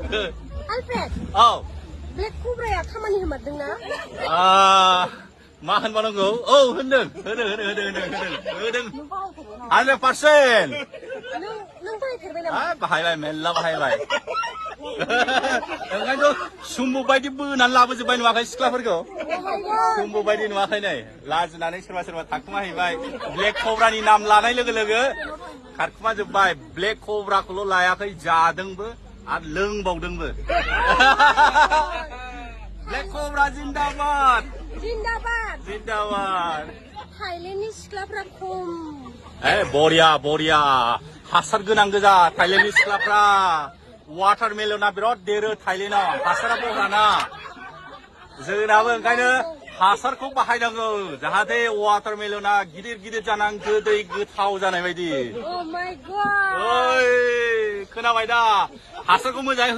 Alfred. Oh. Black Cobra ya खामानि होमारदोंना? मा होनबावनांगौ? औ होनदों 100%. नों बाहायफेरबाय नामा? बाहायबाय मेल्ला बाहायबाय. ओंखायनोथ' सुम्बु बायदि बोनानै लाबोजोब्बाय नुवाखै सिख्लाफोरखौ? सुम्बु बायदि नुवाखै नै लाजिनानै सोरबा थाखुमाहैबाय. ब्लेक कब्रानि नाम लानाय लोगो लोगो खारखुमाजोब्बाय. ब्लेक कब्राखौल' लायाखै जादोंबो आरो लोंबावदोंबो. ब्लेक कब्रा जिन्दाबाद. जिन्दाबाद. थाइलेण्डनि सिख्लाफ्रा खम. बरिया हासार गोनां गोजा थाइलेण्डनि सिख्लाफ्रा. वाटारमेलना बिराद देरो थाइलेण्डआव हासारा बहाना. जोंनाबो ओंखायनो हासारखौ बाहायनांगौ जाहाथे वाटारमेलना गिदिर जानानै गोदै गोथाव जानाय बायदि. Oh my god. खोनाबाय दा हासारखौ मोजाङै